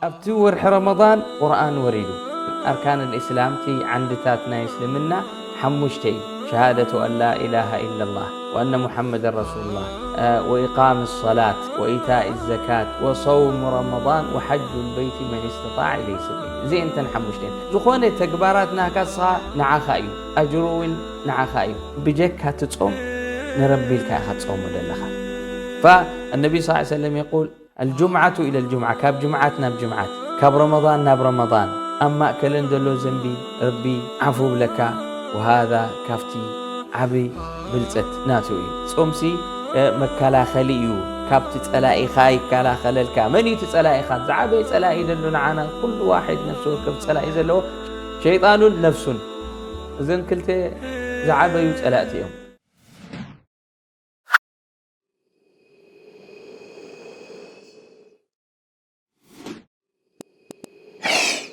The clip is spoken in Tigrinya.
ኣብቲ ወርሒ ረመዳን ቁርኣን ወሪዱ። ኣርካን ልእስላም፣ እቲ ዓንድታት ናይ እስልምና ሓሙሽተ እዩ። ሸሃደቱ ኣን ላ ኢላሃ ኢላላህ ወኣነ ሙሓመድን ረሱሉላህ፣ እ፣ ወኢቃም ሰላት ወኢታኢ ዘካት ወሰውም ረመዳን ወሓጁ ልበይቲ መን ስተጣዕ ኢለይ ሰቢል። እዚኤን እተን ሓሙሽተ እየን። ዝኾነ ተግባራት ናካ ንስኻ ንዓኻ እዩ፣ ኣጅሩ እውን ንዓኻ እዩ። ብጀካ እቲ ጾም ንረቢ ኢልካ ኢኻ ትጾሞ ዘለኻ። ፈነቢ ስ ሰለም የቁል፣ ኣልጁምዓቱ ኢለ ልጁምዓ፣ ካብ ጅምዓት ናብ ጅምዓት፣ ካብ ረመዳን ናብ ረመዳን፣ ኣብ ማእከለን ዘሎ ዘንቢ ረቢ ዓፉ ብለካ። ወሃዛ ካብቲ ዓቢ ብልጸት ናቱ እዩ። ጾምሲ፣ እ፣ መከላኸሊ እዩ። ካብቲ ጸላኢኻ ይከላኸለልካ። መን እዩ እቲ ጸላኢኻ? ዝዓበየ ጸላኢ ዘሎ ንዓና ኩሉ ዋሒድ ነፍሲ ወከፍ ጸላኢ ዘለዎ ሸይጣኑን ነፍሱን። እዘን ክልተ ዝዓበዩ ጸላእቲ እዮም።